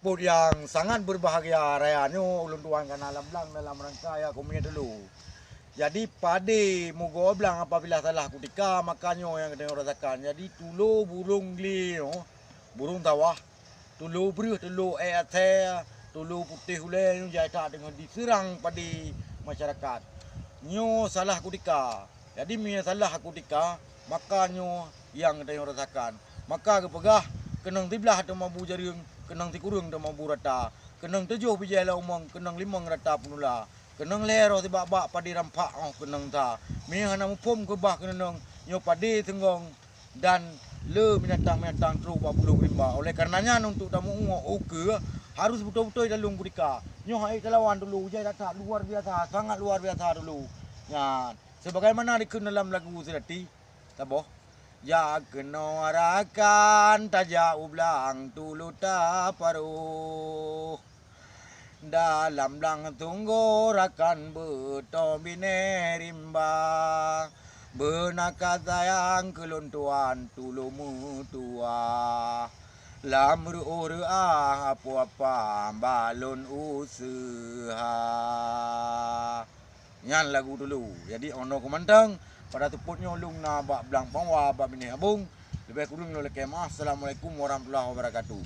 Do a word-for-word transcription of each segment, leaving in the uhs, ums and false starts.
Buet nyang sangat beubahgia raya nyoe ulôn tuan ka na lam blang dalam rangka ya keumiet dulu. Jadi padé mugoe blang apabila salah kutika, maka nyoe nyang geutanyoe rasakan. Jadi tulo burông glé nyoe, burông tawah, tulo breueh, tulo ék asèe, tulo putéh ulèe nyoe jai that deungon diseurang padé masyarakat. Nyoe salah kutika. Jadi meunyoe salah kutika, maka nyoe nyang geutanyoe rasakan. Maka geupeugah, keunong siblah teuma bu jareueng, keunong sikureueng teuma bu rata, keunong tujoh bijèh lam umong, keunong limong rata peunula, keunong lhèe roh sibak-bak padé rampak 'oh keunong sa. Meunyoe hana muphom keubah keunong, nyoe padé seunggong dan le binatang-binatang trok bak bulông rimba. Oleh kareuna nyan, untuk tameu'ue ukeue harus beutôi-beutôi talông kutika. Nyoe hai talawan dulu, jai that-that luar biasa, sangat luar biasa dulu. Nyan, sebagaimana dikheun dalam lagu seudati, saboh, "Jak keunoe rakan tajak u blang tulo taparoh. Dalam blang tunggoe rakan beutôi binèh rimba. Beuna ka sayang keu lôn tuan tulo meutuah. Lam reuôh reuah apoh-apoh bak lôn useuha." Nyan lagu dulu. Jadi, 'oh noe keumantong, pada seupôt nyoe lôn na bak blang Pangwa, bak binéh Abong. Leubeh kureueng lôn lakèe meu'ah. Assalamualaikum warahmatullahi wabarakatuh.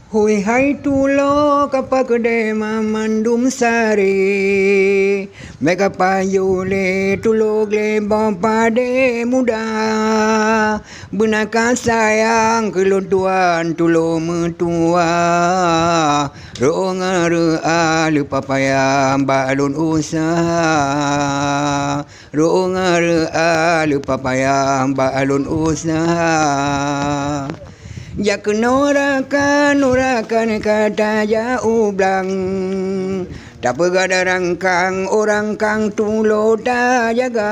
Hui hai tulo, ka pakeudéh mamandum saré, bèk ka pajoh lé tulo glé boh padé muda. Beuna ka sayang keu lôn tuan tulo meutuah, rhot ngon reuah leupah payah bak lôn useuha. Rhot ngon reuah leupah payah bak lôn useuha. Jak keunoe rakan, rakan ka tajak u blang. Tapeugah darang kang, urang kang tulo tajaga.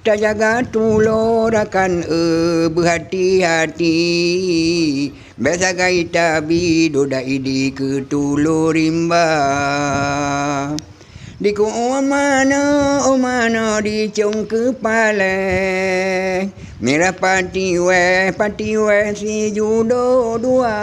Tajaga tulo rakan, eh, beuhati-hati. Bèk sagai tabi dodak idi keu tulo rimba. Dikeu u manoe, u manoe dicong keu palèe. Mirah pati wèh, pati wèh sijudo dua.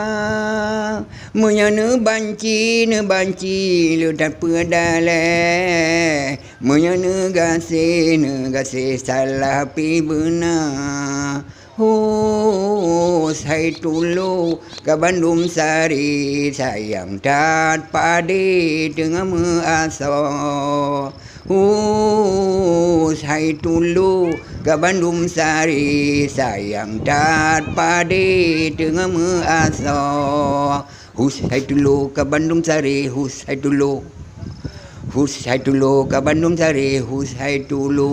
Meunyoe neubanci, neubanci lôn tapeudalèe. Meunyoe neugaséh, neugaséh salah pih beuna. Hus hai tulo ka bandum saré, sayang that padé teungoh meuasoe. Hus hai tulo ka bandum saré, sayang that padé teungoh meuasoe. Hus hai tulo ka bandum saré, hus hai tulo. Hus hai tulo ka bandum saré, hus hai tulo.